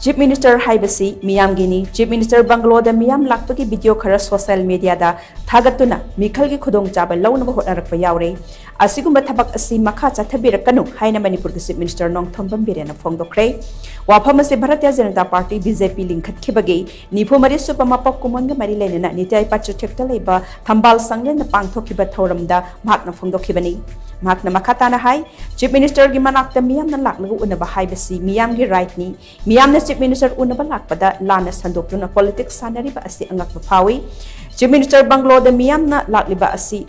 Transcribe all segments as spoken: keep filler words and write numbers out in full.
Chief minister ꯍꯥꯏꯕꯁꯤ ꯃꯤꯌꯥꯝꯒꯤꯅꯤ꯫ Chief minister ꯕꯪꯒꯂꯣꯗ ꯃꯤꯌꯥꯝ ꯂꯥꯛꯄꯒꯤ ꯚꯤꯗꯤꯑꯣ ꯈꯔ ꯁꯣꯁꯤꯌꯦꯜ ꯃꯤꯗꯤꯌꯥꯗ ꯊꯥꯒꯠꯇꯨꯅ ꯃꯤꯈꯜꯒꯤ ꯈꯨꯗꯣꯡꯆꯥꯕ ꯂꯧꯅꯕ ꯍꯣꯠꯅꯔꯛꯄ ꯌꯥꯎꯔꯦ꯫ ꯑꯁꯤꯒꯨꯝꯕ ꯊꯕꯛ ꯑꯁꯤ ꯃꯈꯥ ꯆꯠꯊꯕꯤꯔꯛꯀꯅꯨ ꯍꯥꯏꯅ ꯃꯅꯤꯄꯨꯔꯒꯤ ꯆꯤꯐ ꯃꯤꯅꯤꯁꯇꯔ ꯅꯣꯡꯊꯣꯝꯕꯝ ꯕꯤꯔꯦꯟꯅ ꯐꯣꯡꯗꯣꯛꯈ꯭ꯔꯦ꯫ ꯋꯥꯐꯝ ꯑꯁꯤ Bharatiya Janata party, B J ꯄꯤ, ꯂꯤꯡꯈꯠꯈꯤꯕꯒꯤ ꯅꯤꯐꯨ ꯃꯔꯤ ꯁꯨꯕ ꯃꯄꯣꯛ ꯀꯨꯝꯑꯣꯟꯒ ꯃꯔꯤ ꯂꯩꯅꯅ ꯅꯤꯇꯤ ꯑꯥꯌꯣꯒ ꯆꯨꯊꯦꯛꯇ ꯂꯩꯕ ꯊꯝꯕꯥꯜ ꯁꯪꯂꯦꯟꯗ ꯄꯥꯡꯊꯣꯛꯈꯤꯕ ꯊꯧꯔꯝꯗ ꯃꯍꯥꯛꯅ ꯐꯣꯡꯗꯣꯛꯈꯤꯕꯅꯤ꯫ ꯃꯍꯥꯛꯅ ꯃꯈꯥ ꯇꯥꯅ ꯍꯥꯏ, ꯆꯤꯐ ꯃꯤꯅꯤꯁꯇꯔꯒꯤ ꯃꯅꯥꯛꯇ ꯃꯤꯌꯥꯝꯅ ꯂꯥꯛꯂꯒ ꯎꯅꯕ ꯍꯥꯏꯕꯁꯤ ꯃꯤꯌꯥꯝꯒꯤ ꯔꯥꯏꯠꯅꯤ꯫ ꯃꯤꯌꯥꯝꯅ ꯆꯤꯐ ꯃꯤꯅꯤꯁꯇꯔ ꯎꯅꯕ ꯂꯥꯛꯄꯗ ꯂꯥꯟꯅ ꯁꯟꯗꯣꯛꯇꯨꯅ ꯄꯣꯂꯤꯇꯤꯛꯁ ꯁꯥꯟꯅꯔꯤꯕ ꯑꯁꯤ ꯑꯉꯛꯄ ꯐꯥꯎꯏ꯫ ꯆꯤꯐ ꯃꯤꯅꯤꯁꯇꯔ ꯕꯪꯒꯂꯣꯗ ꯃꯤꯌꯥꯝꯅ ꯂꯥꯛꯂꯤꯕ ꯑꯁꯤ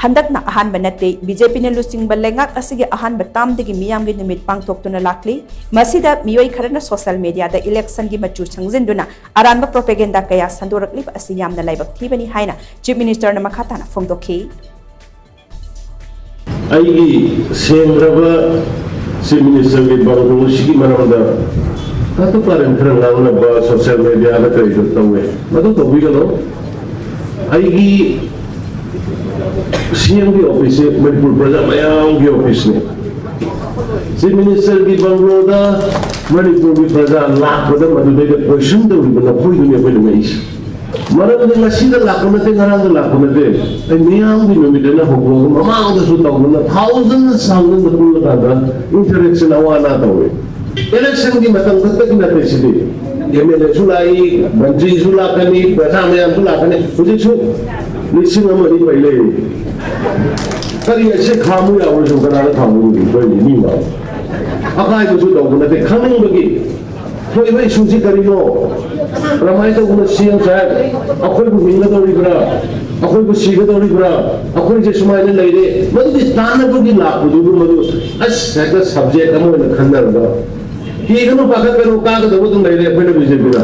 ꯍꯟꯗꯛꯅ ꯑꯍꯥꯟꯕ ꯅꯠꯇꯦ꯫ ꯕꯤ ꯖꯦ ꯄꯤꯅ ꯂꯨꯆꯤꯡꯕ ꯂꯩꯉꯥꯛ ꯑꯁꯤꯒꯤ ꯑꯍꯥꯟꯕ ꯇꯥꯝꯗꯒꯤ ꯃꯤꯌꯥꯝꯒꯤ ꯅꯨꯃꯤꯠ ꯄꯥꯡꯊꯣꯛꯇꯨꯅ ꯂꯥꯛꯂꯤ꯫ ꯃꯁꯤꯗ ꯃꯤꯑꯣꯏ ꯈꯔꯅ ꯁꯣꯁꯤꯌꯦꯜ ꯃꯤꯗꯤꯌꯥꯗ ꯏꯂꯦꯛꯁꯟꯒꯤ ꯃꯆꯨ ꯁꯪꯖꯤꯟꯗꯨꯅ ꯑꯔꯥꯟꯕ ꯄ꯭ꯔꯣꯄꯦꯒꯦꯟꯗꯥ ꯀꯌꯥ ꯁꯟꯗꯣꯔꯛꯂꯤꯕ ꯑꯁꯤ ꯌꯥꯝꯅ ꯂꯥꯏꯕꯛ ꯊꯤꯕꯅꯤ ꯍꯥꯏꯅ ꯆꯤꯐ ꯃꯤꯅꯤꯁꯇꯔꯅ ꯃꯈꯥ ꯇꯥꯅ ꯐꯣꯡꯗꯣꯛꯈꯤ꯫ ꯑꯩꯒꯤ ꯁꯦꯡꯗ꯭ꯔꯕ ꯆꯤꯐ ꯃꯤꯅꯤꯁꯇꯔꯒꯤ ꯕꯪꯒꯂꯣ ꯑꯁꯤꯒꯤ ꯃꯔꯝꯗ ꯀꯥꯇꯨ ꯀꯥꯔꯟ ꯈꯔ ꯉꯥꯡꯅꯕ ꯁꯣꯁꯤꯌꯦꯜ ꯃꯤꯗꯤꯌꯥꯗ ꯀꯔꯤꯗ ꯇꯧꯋꯦ꯫ ꯃꯗꯨ ꯇꯧꯕꯤꯒꯅꯨ꯫ ꯑꯩꯒꯤ ꯁꯤ ꯑꯦꯝꯒꯤ ꯑꯣꯐꯤꯁꯁꯦ ꯃꯅꯤꯄꯨꯔ ꯄ꯭ꯔꯖꯥ ꯃꯌꯥꯝꯒꯤ ꯑꯣꯐꯤꯁꯅꯤ꯫ ꯆꯤꯐ ꯃꯤꯅꯤꯁꯇꯔꯒꯤ ꯕꯪꯒꯂꯣꯗ ꯃꯅꯤꯄꯨꯔꯒꯤ ꯄ꯭ꯔꯖꯥ ꯂꯥꯛꯄꯗ ꯃꯗꯨꯗꯩꯗ ꯀꯣꯏꯁꯟ ꯇꯧꯔꯤꯕ ꯅꯈꯣꯏꯗꯨꯅꯤ ꯑꯩꯈꯣꯏꯅ ꯉꯛꯏꯁꯦ꯫ ꯃꯔꯝꯗꯤ ꯉꯁꯤꯗ ꯂꯥꯛꯄ ꯅꯠꯇꯦ, ꯉꯔꯥꯡꯗ ꯂꯥꯛꯄ ꯅꯠꯇꯦ꯫ ꯑꯩ ꯃꯤꯌꯥꯝꯒꯤ ꯅꯨꯃꯤꯠ ꯑꯅ ꯍꯧꯗꯣꯛꯑꯒ ꯃꯃꯥꯡꯗꯁꯨ ꯇꯧꯗꯅ ꯊꯥꯎꯖꯟ ꯊꯥꯎꯖꯟꯗ ꯄꯨꯜꯂꯀꯥꯟꯗ ꯏꯟꯇꯔꯦꯛꯁꯟ ꯑꯋꯥ ꯑꯅꯥ ꯇꯧꯋꯦ꯫ ꯏꯂꯦꯛꯁꯟꯒꯤ ꯃꯇꯝ ꯈꯛꯇꯒꯤ ꯅꯠꯇꯦ ꯁꯤꯗꯤ꯫ ꯑꯦꯝ ꯑꯦꯜ ꯑꯦꯁꯨ ꯂꯥꯛꯏ, ꯃꯟꯇ꯭ꯔꯤꯁꯨ ꯂꯥꯛꯀꯅꯤ, ꯄ꯭ꯔꯖꯥ ꯃꯌꯥꯝꯁꯨ ꯂꯥꯛꯀꯅꯤ꯫ ꯍꯧꯖꯤꯛꯁꯨ ꯂꯤꯁꯤꯡ ꯑꯃ ꯑꯅꯤ ꯄꯩ ꯂꯩꯔꯤ꯫ ꯀꯔꯤ ꯑꯁꯤ ꯈꯥꯝꯃꯨ ꯌꯥꯕ꯭ꯔꯁꯨ ꯀꯅꯥꯅ ꯈꯥꯝꯃꯨ ꯉꯝꯗꯣꯏꯅꯤ? ꯃꯤ ꯃꯥꯡ ꯑꯀꯥꯏꯕꯁꯨ ꯇꯧꯕ ꯅꯠꯇꯦ, ꯈꯪꯅꯤꯡꯕꯒꯤ ꯊꯣꯛꯏꯕ ꯏꯁꯨꯁꯤ ꯀꯔꯤꯅꯣ? ꯀꯔꯝꯍꯥꯏꯅ ꯇꯧꯗꯅ ꯁꯤ ꯑꯦꯝ ꯁꯥꯍꯦꯕ ꯑꯩꯈꯣꯏꯕꯨ ꯍꯤꯡꯒꯗꯧꯔꯤꯕ꯭ꯔꯥ, ꯑꯩꯈꯣꯏꯕꯨ ꯁꯤꯒꯗꯧꯔꯤꯕ꯭ꯔꯥ, ꯑꯩꯈꯣꯏꯁꯦ ꯁꯨꯃꯥꯏꯅ ꯂꯩꯔꯦ, ꯃꯗꯨꯒꯤ ꯇꯥꯟꯅꯕꯒꯤ ꯂꯥꯛꯄꯗꯨꯕꯨ ꯃꯗꯨ ꯑꯁ ꯍꯦꯛꯇ ꯁꯕꯖꯦꯛ ꯑꯃ ꯑꯣꯏꯅ ꯈꯟꯅꯔꯒ ꯀꯤꯒꯅꯨ, ꯄꯥꯈꯠꯀꯅꯨ, ꯀꯥꯒꯗꯧꯕ ꯑꯗꯨꯝ ꯂꯩꯔꯦ ꯑꯩꯈꯣꯏꯅ ꯕꯤ ꯖꯦ ꯄꯤꯅ꯫